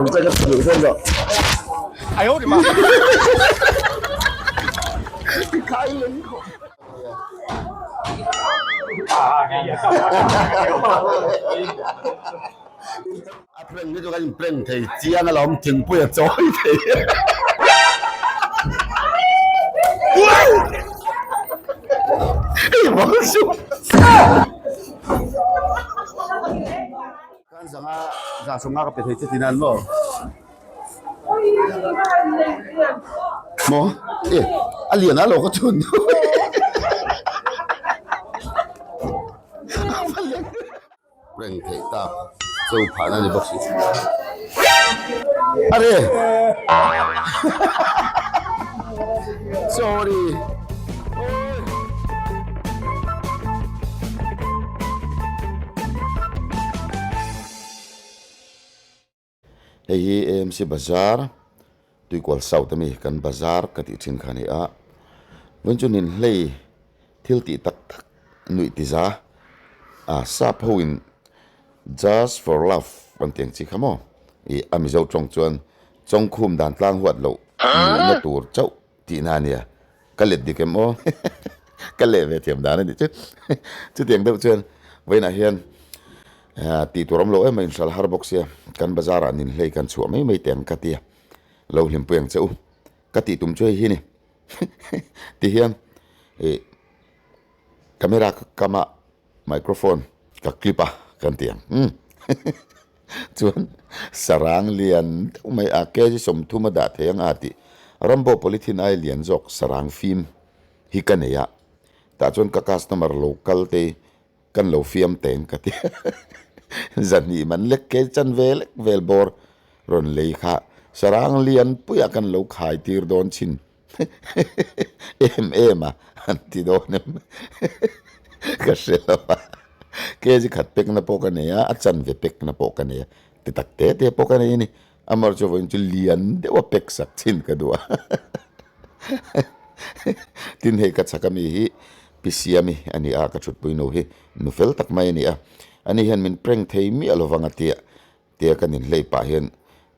A prank hi chu kan in prank thei chiang alawm thingpui a chawi thei. Hei bang chu. Kan zanga za sawmnga ka pe thei che tina an maw? Maw? E a lian a lo ka chhun. Prank theih tak chu phahna ni bawk si. Are! Sorry. Hei hi AMC bazar Tuikual South ami kan bazar ka tih thin kha a ni a vawiin chu ninhlei thil tih tak tak nuih ti za a sap ho in just for love an tih ang chi kha maw ih a mizo tawng chuan chawngkhum dan tlang huat loh nuihna tur chauh tihna a nia ka let dik em aw ka leh ve thiam dan a nih chu chutiang deuh chuan vawiinah hian tih tur awm lo em a inhral har bawk sia kan bazar ah ninhlei kan chhuah mai mai teh ang ka tia lo hlimpui ang che u ka tih tum chu hei hi ni ti hian ih camera ka kam a microphone ka clip a kan ti ang umm Chuan sarang lian deuh mai a kg 30 a dah thei ang a tih Rambo polythene ai lian zawk sarang fim hi ka nei a, tah chuan ka customer lo kal te kan lo fiam teng ka ti zahnih man lek ke chan ve lek vel bawr rawn lei kha sarang lian puiah kan lo khai tir dawn chin em em a an ti dawn em ka hre lo a kg khat pek na pawh ka nei a a chanve pek na pawh ka nei a ti tak te te pawh ka nei a ni amaherawhchu vawiin chu lian deuh a pek sak chin ka duh a tin hei ka chhak ami hi pi siami a ni a ka thutpui nu hi nu fel tak mai a ni a ani hian min prank thei miah lovang a tia tia ka ninhlei pah hian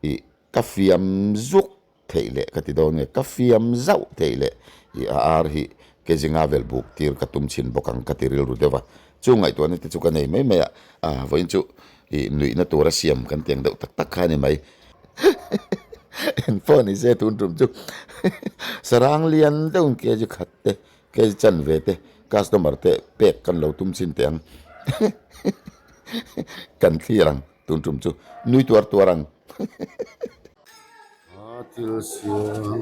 ih ka fiam zuk theih leh ka ti dawn nge ka fiam zauh theih leh i a ar hi ke zinga vel buk tir ka tum chhin bawk ang ka ti rilru deuh a, chu ngaihtuahna te chu ka nei mai mai a, a vawiin chu i nuihna tura siam kan tiang deuh tak tak kha a ni mai. Eng pawh ni se tun tum chu sarang lian deuh in kg khat te kg chanve te customer te pek kan lo tum chhin teh ang kan thlir ang tun tum chu nui tuar tuar ang. A thil siam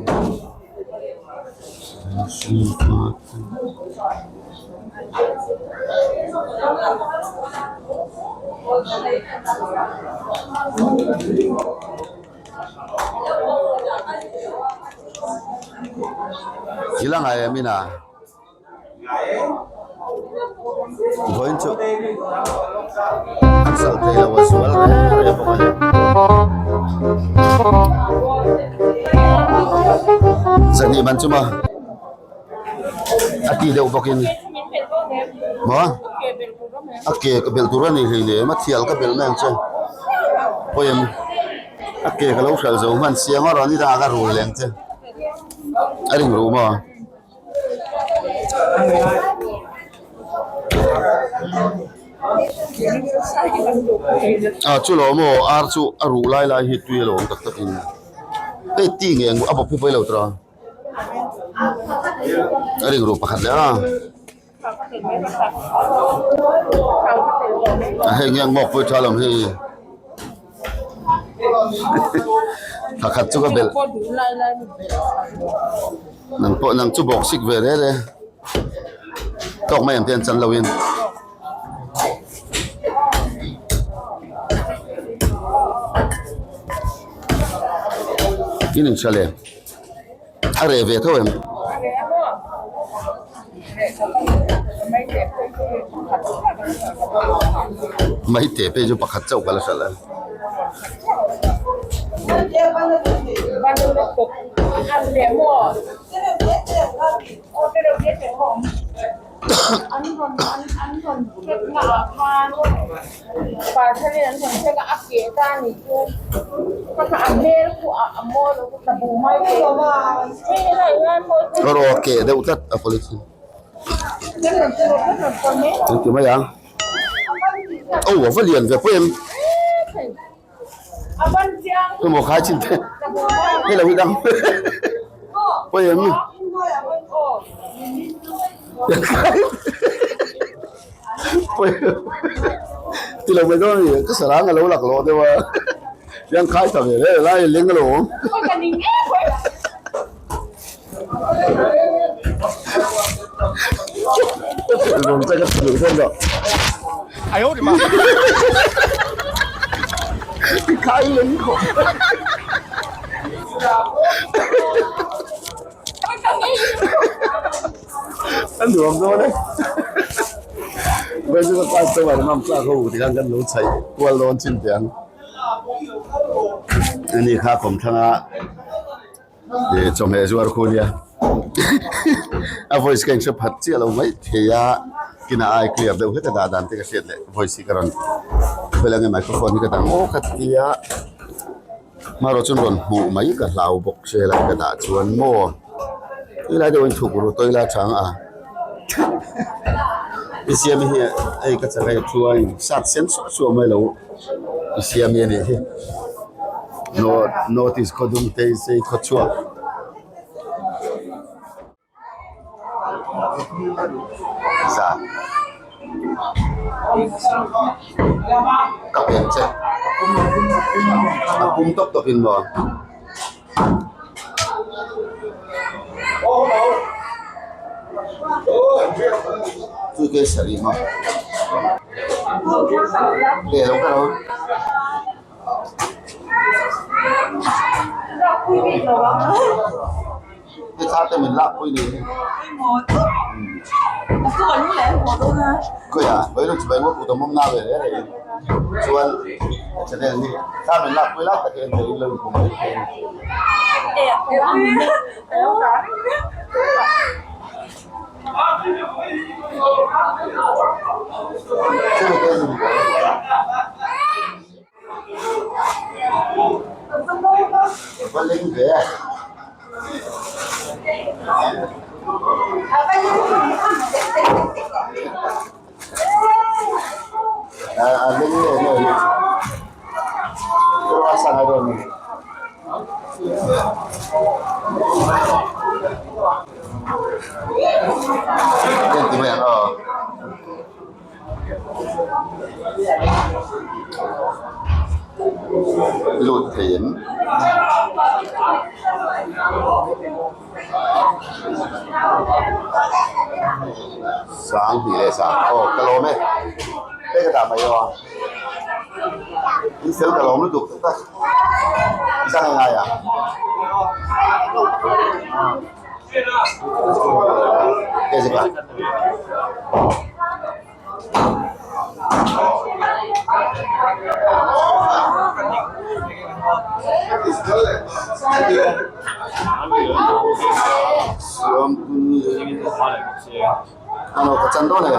Ila ngai em ina Vawiin chu an sal thei lo a zual reng reng bawk a ni. Zahnih man chu maw a ti deuh bawkin maw a ke ka belh tur a ni hlei lem a thial ka belh mai ang che pawi em a ke ka lo hralh zo hman siang a rawn ni dangah ka rul leh ang che a ring ruh maw. Ah chu lo maw ar chu a ruh lai lai hi tui a lo awm tak tak in hei ti nge ang a bawp hi pawi lo tura a ring ruh pakhat leh a a hei nge ang mawk pawi tha lo ang hei Pakhat chu ka belh nang pawh nang chu bawk sik ve rel e tawk mai ang te an chan lo in in in hria le a reh ve tho em mai te pei chu pakhat chauh ka la hralh a An rawn an an rawn check na ah khan parcel in an rawn check a a keh ta a nih chu ka kha a hmel khu a a mawi lo ka bu mai thei hei helai hian mawi chu Ka rawh a keh deuh tlat a polythene. Engti mai ang. Aw a va lian ve pawh em. Emaw khai chin te hei lo hi dang pawh em. Ti lo mai dawn a ni ka sarang a lo laklawh deuh a hian khai ta ve le lai leng a lo awm. A nuam dawn e Vawiin chu ka customer ngam tlak ho tikhan kan lo chhaih kual dawn chin teh ang ani kha kawmthlang a. Ih chawhmeh zuar khu nia a voice ka inhre phat chiah lo mai thei a kinah ai clear deuh hlek a dah dan te ka hriat leh voice hi ka rawn khawih ang e microphone hi ka dang awk a tia hmarawh chuan rawn hmuh mai ka hlau bawk se helai ka dah chuan maw helai deuh in thuk ru tawih la chang a i siam hi hei ka chak hei thu a in sat sen suah suah mai lo i siam hi a nih hi. North east khaw dung te sei khaw chhuak. Zan ka pen che a pum tawp tawp in maw. Chu ke saree maw leh lo ka lo. He thla te min lak pui ni hi. Khawiah vawiin chu vawiin kut a mawm na ve reng reng chuan channel hi thla min lak pui lai tak hi en thei in lo inhmu mai thei a ni. Va leng ve a a leng leh nge hi a sang a dawn ni Ti mai ang aw. Lut thei em? Sang hnih leh sang aw ka lawm e hei ka dah mai aw a in fel ka lawm lutuk tak tak i zang a ngai a. Ano ka chan dawn e.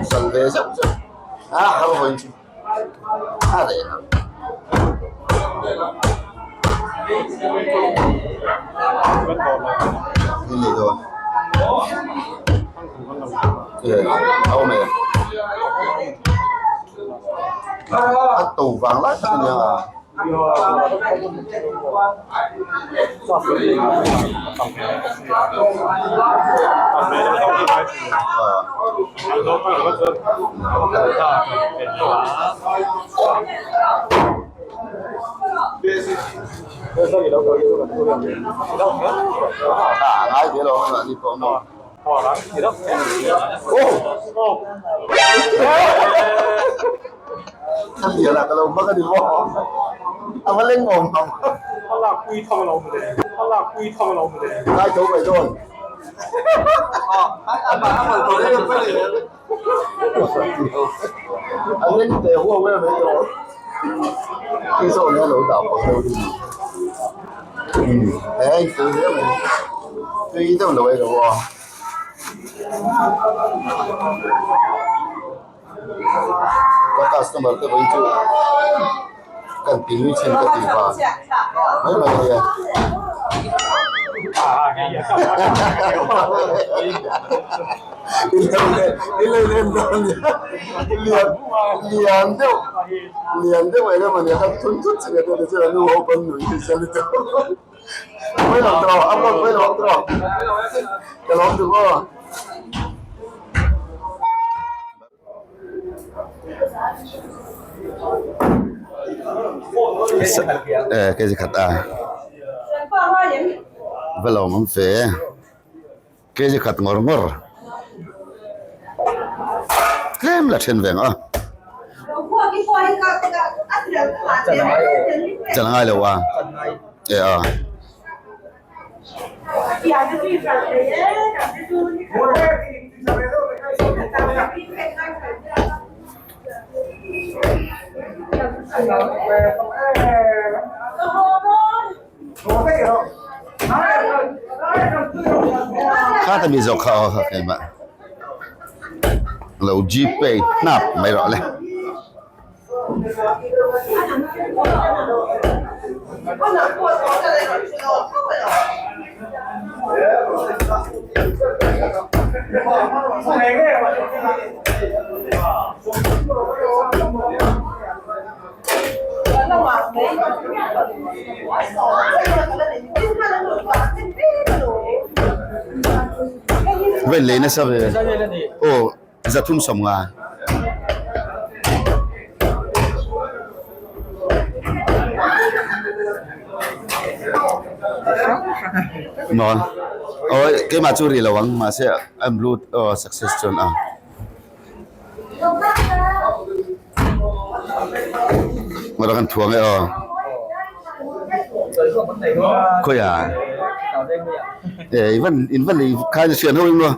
Sal ve zeuh zeuh a har vawiin chu a reh lo. Ni leh dawn a awm em a to vang lai tak a nia. A ngai ve lo ang ni pawh maw. Ka hliah lah ka lo hmang a ni maw? A va leng awm ang. Ngai tho mai dawn. Ka customer te vawiin chu kan ti nui chin ka ti va mai mai a nia. Lian deuh lian deuh eng emaw nia kha thun thut chin ka ti a nu ho pawn nui hi se lutuk. Pawi lo tawh a pawi lo tawh ka lawm duh aw. Eh kg khat a va lawm awm fe kg khat ngawr ngawr tlem la then ve ang a chan a ngai lo a eh a. Kha ta mi zawk kha aw kha keimah lo gpay hnap mai rawh le. Vel lei nasa ve aw. 350. Maw awi keimah chu ri lo ang mahse an blue aw success chuan a. Mara kan thuang e aw. Khawiah e in van lei khai na hrian ho in maw.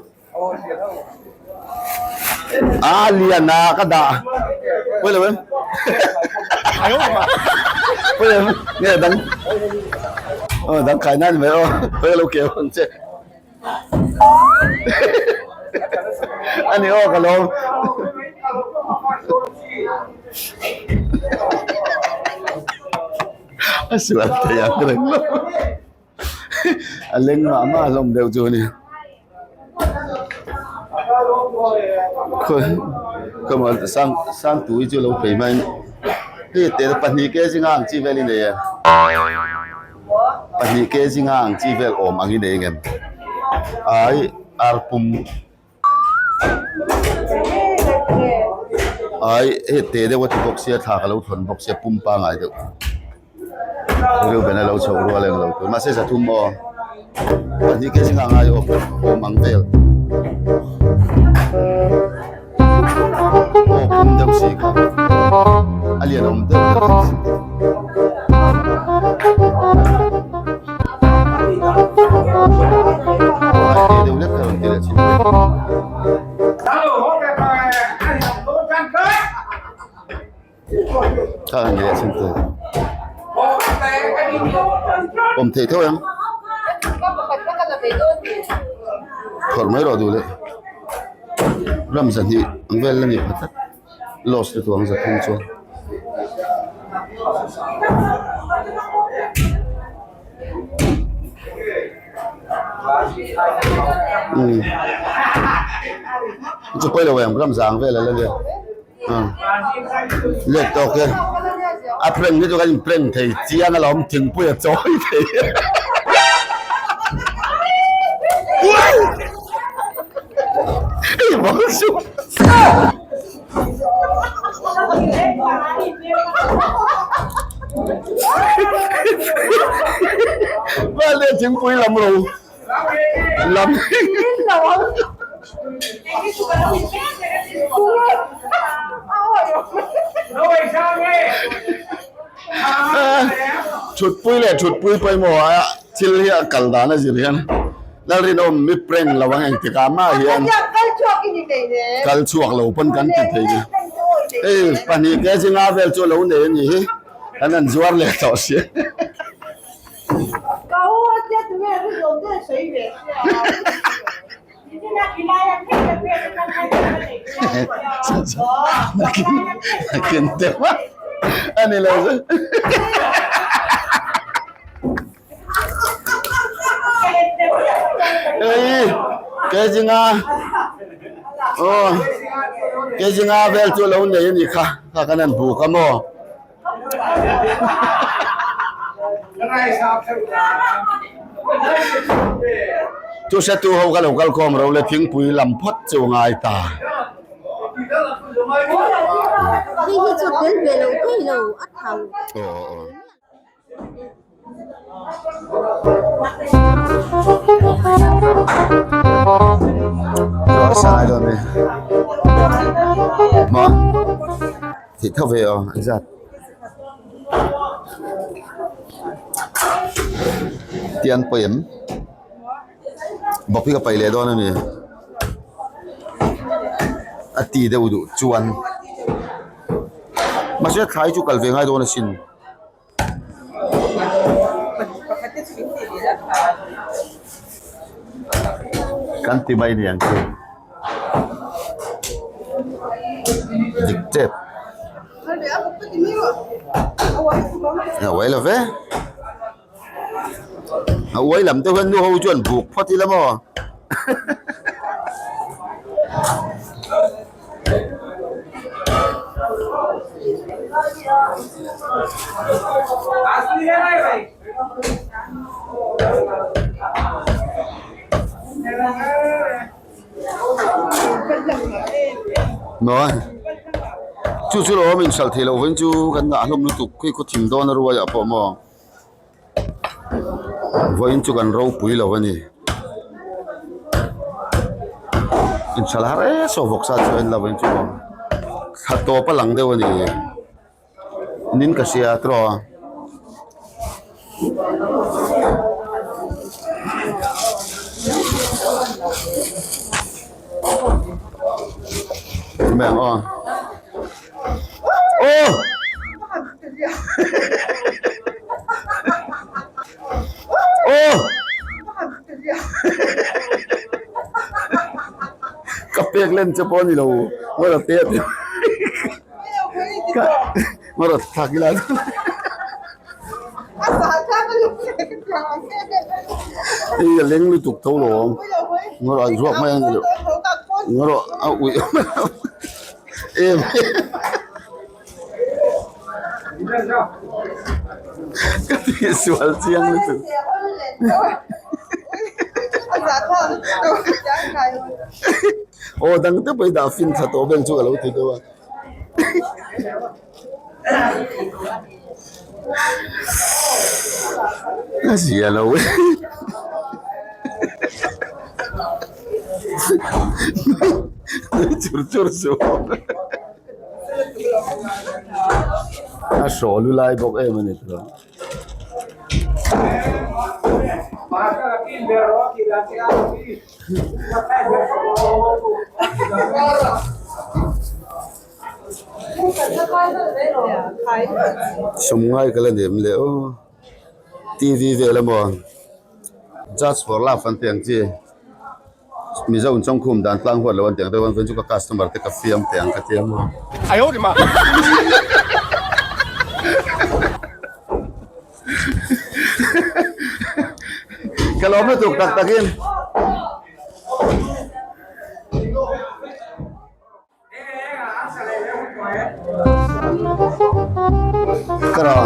A lian a ka dah pawi lo em pawi em nge dang aw dang khai nan mai aw pawi lo keu ang che ani aw ka lawm a sual thei ang reng lo. A leng mah mah hlawm deuh chu a ni. Khaw sang sang tui chu lo phei mai hei tel pahnih kg nga ang chi vel i nei e pahnih kg nga ang chi vel awm ang i nei ngem ai ar pum Ai hei te deuh a ti bawk sia thla ka lo thawn bawk sia pum pangai deuh Reuben a lo chhoh rual eng lo tur mahse zathum aw pahnih kg nga ngai awm awm ang vel aw pum deuh si kha a lian awm deuh deuh. Awm thei tho em phawrh mai rawh duh leh ram zahnih ang vel a ni pha tlat. Loss te tuang zathum chuan umm chu pawi lo em ram zang vel a la nia ah let tawk e a prank hi chu kan in prank thei chiang alawm thingpui a chawi thei hei bang chu. Val leh thingpui lam ro lam Thutpui leh thutpui pawimawh ah thil hi a kal dan a zir hian. Lalrinawm mi prank lo ang engtikah mah hian kal chhuak lo pawn kan ti thei ni. Hei pahnih kg nga vel chu a lo nei a nih hi kan han zuar leh tawh si. Nakin deuh a a ni lo chu. Hei kg nga aw kg nga vel chu lo nei a nih kha kha kan han buk a maw. Chu hretu ho ka lo kal khawm ro le thingpui lam phawt chu ngai ta. Hei hi chu tel ve lo thei lo a thau. Aw aw. Sai dawn ni maw thih tho ve aw engzat tian pawi em bawk hi ka paih leh dawn a ni a ti deuh duh chuan mahse thlai chu kal ve ngai dawn asin. Kan ti mai ni ang chu dik tep a uai lo ve a uai lam te hian nu ho chuan buk phawt ila maw. Maw chu chu lo awm inhralh theih loh vawiin chu kan ngah hlawm lutuk khi khaw thim dawn a ruaiah pawh maw vawiin chu kan ropui lo a ni inhralh har e saw vawksa chu en lo vawiin chu maw thla tawp a lang deuh a ni nin ka hria tawh a. Meng aw. Aw! Aw! Ka pek len che pawh a ni lo. Ngawt a te a ti. Ka ngawt a thlak ila. Hei a leng lutuk tho lo awm. Ngawt a ruak mai a ni lo. Ngawt a uih em. Ka tihsual chiang lutuk. Aw dang te pawh i dah fin thla tawh vel chu ka lo ti deuh a. A zia lo e. Nui chur chur suh. A hraw lu lai bawk em a ni tawh. Sawmngai ka la nem leh aw T_V vel emaw just for love an tih ang chi. Mizo in chawngkhum dan tlang huat lo an ti ang deuh a, chu ka customer te ka fiam teh ang ka ti ang. Ka lawm lutuk tak takin. Ka rawh.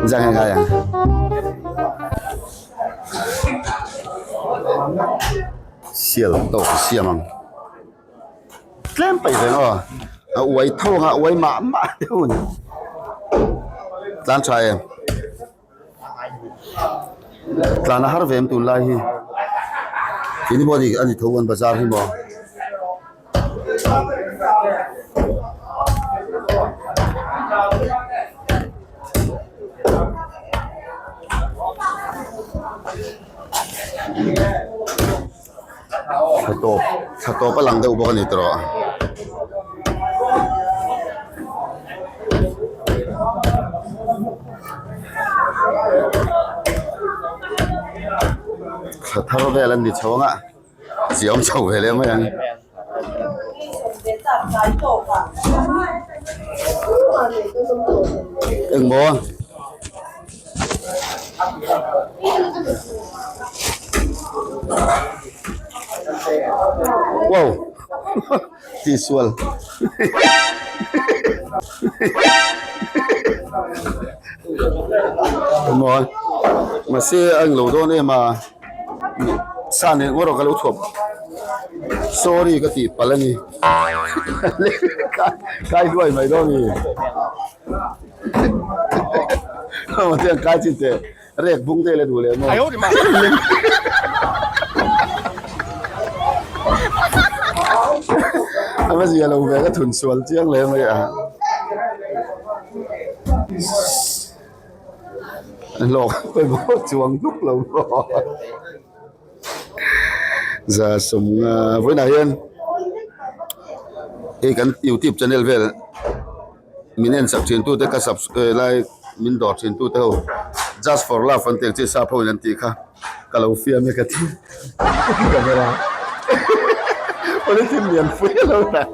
Zang heng hai ang. Sial tawk siam ang. Tlem paih reng aw. A uai tho ang a uai mah mah deuh a ni. Tlan tha em. Tlan a har ve em tunlai hi tih ni pawh a ni tho an bazar hi maw. tawp thla tawp a lang deuh bawk a ni tawh. Thla thar vel an ni chho ang a ziah awm chho ve leh mai ang. Engmaw? Wow tihsual engmaw mahse a englo dawn em a sa nen erawh ka lo thuam sorry ka tih palh a ni kai hluai mai dawn a ni. Tiang kai chin teh rek bung te le duh leh maw. A va zia lo ve ka thun sual chiang leh mai a. Hlawk pawimawh chuang hluk lo maw. Za sawmnga vawiinah hian hei kan youtube channel vel. Min en sak thin tute ka subs lai min dawr thin tute ho just for love an tih ang chi sap ho in an tih kha ka lo fiam e ka ti camera polythene lian pui a lo dah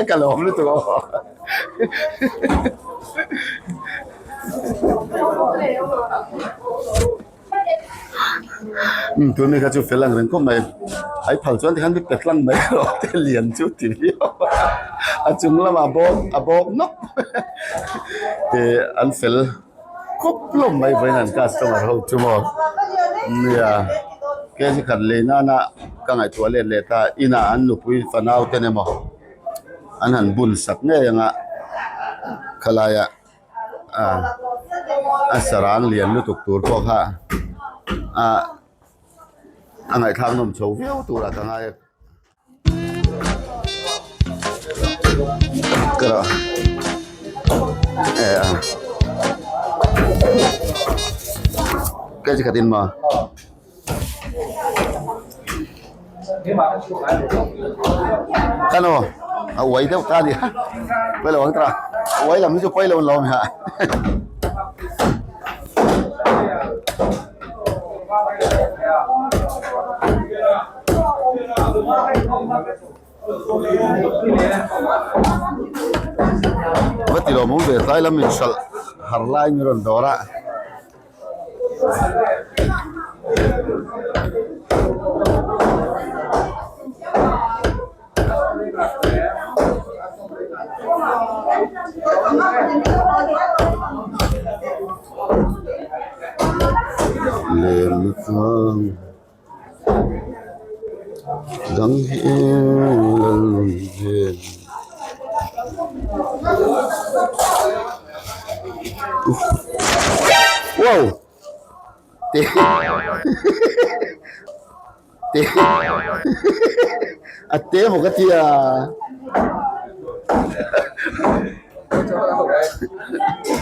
ka lawm lutuk aw. Umm tun mi kha chu fel ang reng khawp mai ai phal chuan tikhan mi pe tlang mai rawh te lian chu ti viau a a chung lamah bawk a bawk nawk ih an fel khawp hlawm mai vawiin an customer ho chu maw nia kg khat lei nana ka ngaihtuah let leh ta inah an nupui fanau te emaw an han bun sak ngei anga khalaiah. A sarang lian lutuk tur pawh kha ah a ngaihthlak nawm chho viau tur ah ka ngai a. Ka chi khat in maw. Ka nu a uai deuh ta a ni a pawi lo ang tawh a uai lam hi chu pawi lo an lo awm ha va ti lawm awm ve tlai lam in hralh har lai in rawn dawr a. Lemtlang dang hi lalun vel. Wow! Te Te A te maw ka tia.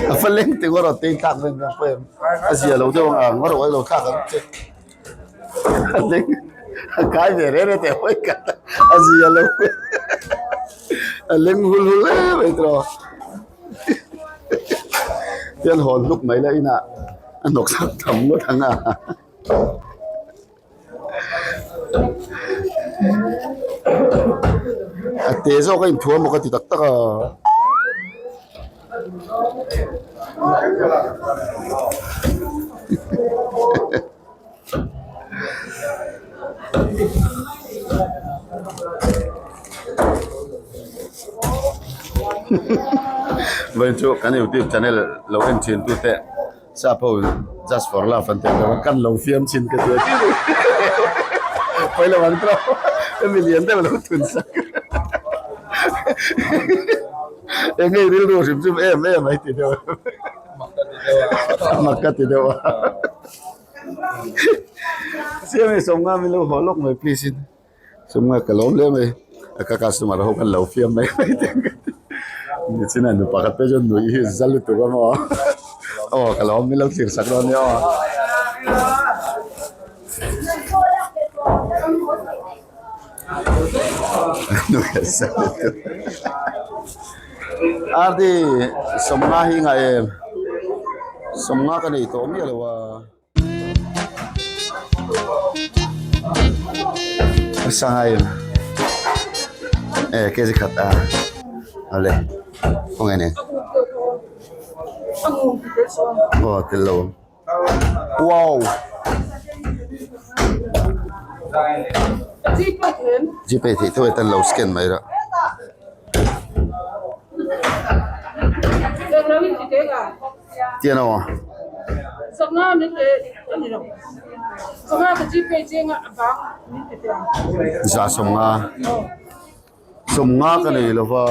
A fa leng te ngawt rawh te in thlak reng reng pawh em. A zia lo deuh ang a ngawt rawh ai lo thlak ang che. A leng a kai ve reng reng teh hawi ka a zia lo a leng hul hul em mai tawh. Tian hawn hluk mai la inah a hnawk sak tham ngawt ang a. A te zawk a inthuam maw ka ti tak tak a. Vawiin chu kan youtube channel lo en thin tute sap ho just for love an tih ang khan kan lo fiam thin ka tia pawi lo ang tawh hemi lian deuh lo thun sak eng nge rilru hrim hrim em em mai ti deuh mak ka ti deuh a. Siam hi sawmnga min lo haw lawk mai please in sawmnga ka lawm hle mai a ka customer ho khan lo fiam mai mai te ka ti nichin a nu pakhat te chuan nuih hi za lutuk a maw aw ka lawm min lo thlir sak dawn nia aw. Ardi sawmnga hi ngah em sawmnga ka nei tawh miah lo a. Sangai e kg khat a awle khawnge nen aw tel lo wow gpay theih tho e tan lo scan mai rawh. Tian aw. Za sawmnga sawmnga ka nei lo va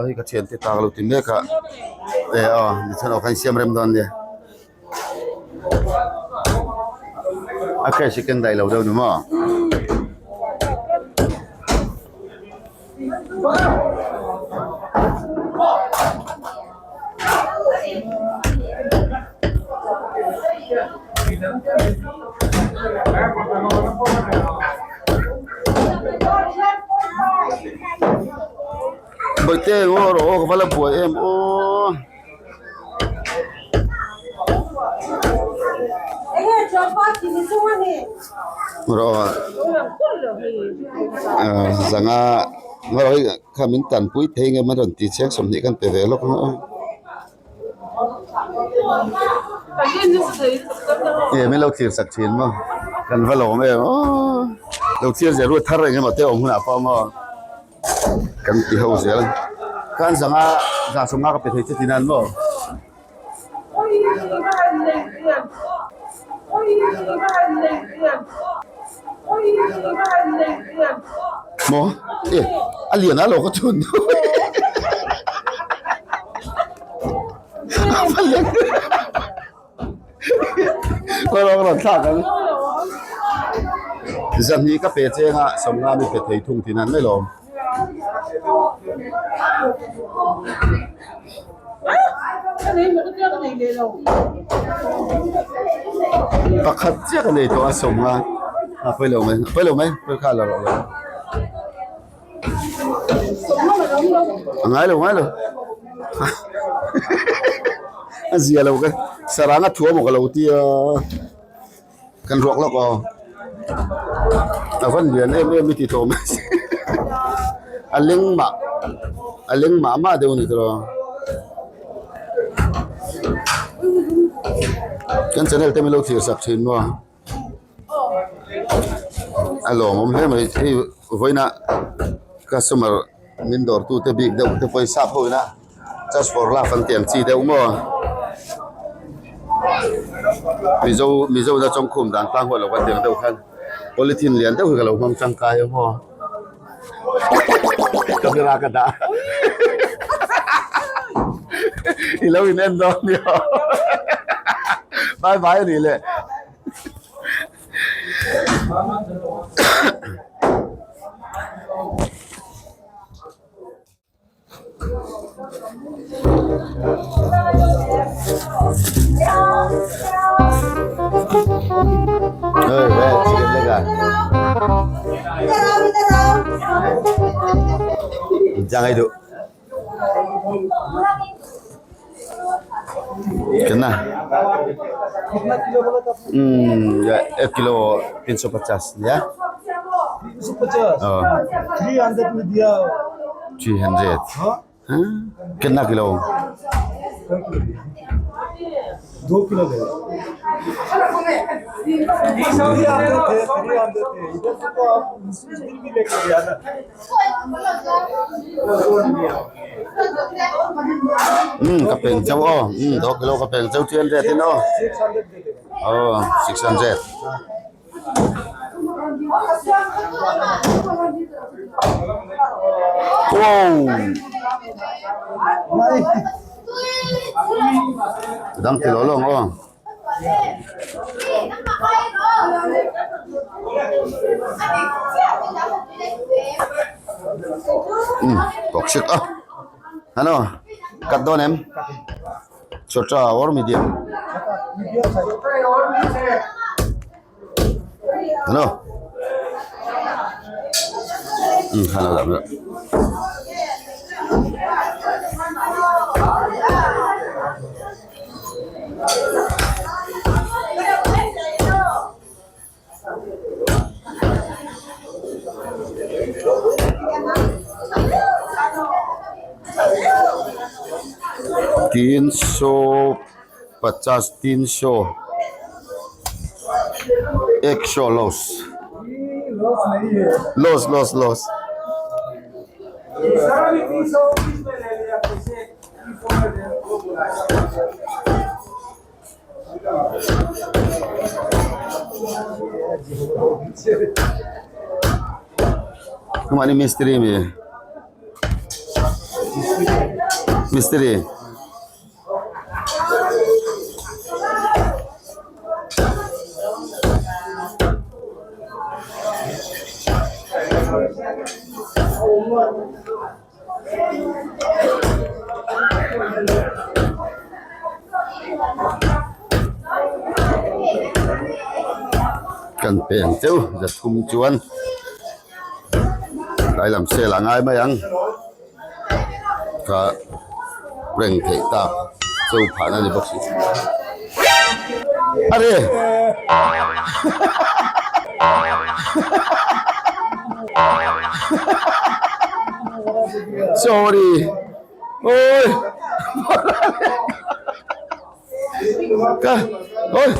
hei ka thiante ta ka lo ti mek a e aw tichuan aw kha insiam rem dawn nia a cash hi ken daih lo deuh ni maw. Bawihte ngaw rawh aw ka va la buai em aw. Rawh zanga rawh hi kha min tanpui thei nge maw rawn ti chiang sawmhnih kan pe ve lawk ang aw e min lo thlir sak thin maw kan va lawm em aw lo thlir zel ru thar eng emaw te awm hunah pawh maw. Kan ti ho zel khan zanga za sawmnga ka pe thei che ti nan maw. Maw e a lian a lo ka chhun a lian Rawn thlak ang. Zahnih ka pe cheng a, sawmnga mi pe thei thung thin an mai lawm. Pakhat chiah ka nei tawh a sawmnga a pawi lo mai, a pawi lo mai, pawi kha la rawh lo. A ngai lo ngai lo a zia lo ka sarang a thuam aw ka lo tia kan ruak lawk aw a van lian em em i ti tawh mai a leng mah a leng mah mah deuh a ni tawh kan channel te min lo thlir sak thin maw. A lawmawm hle mai hei vawiina customer min dawr tu te bik deuh te pawisa pawh ina just for love an tih ang chi deuh maw mizo mizo na chawngkhum dan tlang huat lo kan tih ang deuh khan polythene lian deuh hi ka lo hmang tangkai a maw camera ka dah i lo in en dawn nia bye bye a nih leh. कितना एक kilo 350 या 350 300 में दिया 300 हाँ कितना किलो 2 किलो ले थे 300 थे इधर से तो आप उस दिन भी लेके गया ना Ka peng chauh aw 2 kilo ka peng chauh 300 in aw aw 600 wow dang ti lo lawng aw. Bawk hrik a hello cut dawn em chota or medium hello hello. Tin saw pachas tin saw ek saw loss loss loss loss. Mahni mistiri mi mistiri Kan peng cheu zathum chuan tlai lam sel a ngai mai ang kha reng theih tak cheu phah na ni bawk si are. Sorry. Ôi. Ka. Ôi.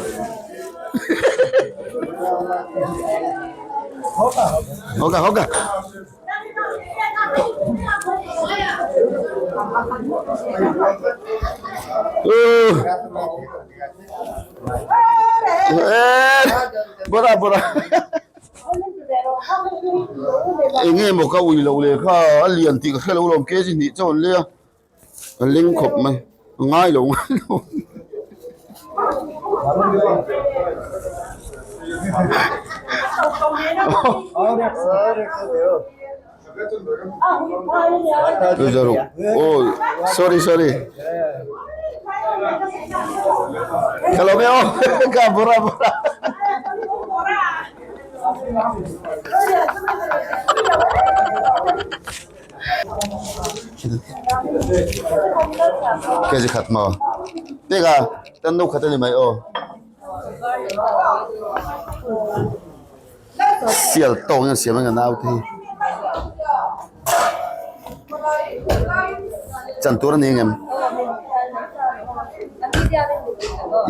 Hoka hoka. Oh. Eh, bora bora. Eng nge maw ka ui loh leh kha a lian tih ka hre lo lawm kg hnih chaw an lei a a leng khawp mai a ngai lo ngai lo oh sorry sorry ka lo mai aw ka bora bora. Kg khat maw teka tan no khat a ni mai aw sial tawk in a siam ang a nau te hi chan tur a ni ang em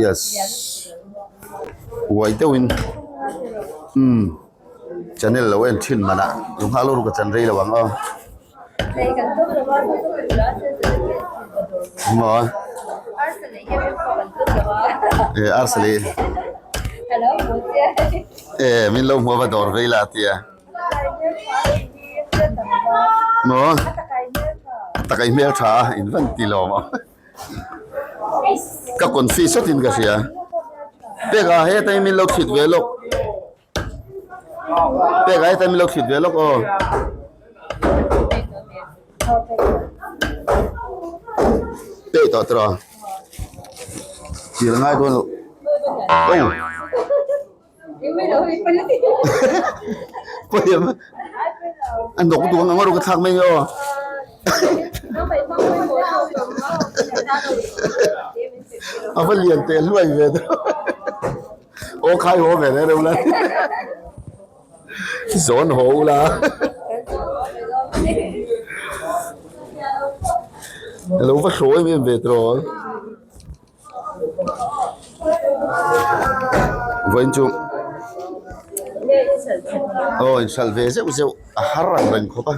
yes. Uai deuhin umm channel lo en thin manah lu nghal ru ka chan rei lo ang aw. Maw e arsa leh e min lo hmuh a va dawr vei la tia maw takai hmel tha a in van ti lawm a. Ka confi sawtin ka hria. Peka heta hi min lo thlit ve lawk. Peka heta hi min lo thlit ve lawk aw. Pek tawh tawh. Thil ngai dawn lo. Oh. A nawk duh ang ang ka thlak mai aw. A va lian teh hluai ve deuh. Aw khai haw ve reng reuh la. Zawn haw ula. Alo va hraw em em ve tawh. Vawiin chu aw inhralh ve zeuh zeuh a har ang reng khawp a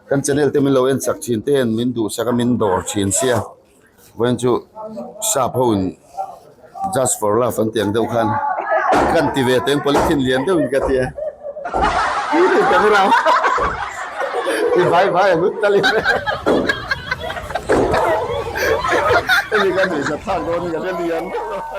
kan channel te min lo en chak thin te hian min duhsak a min dawr thin sia vawiin chu sap ho in just for love an tih ang deuh khan kan ti ve teng polythene lian deuhin ka tia i vai vai ang ut tal in hemi ka nuihzat thlak dawn in ka hre lian deuh a.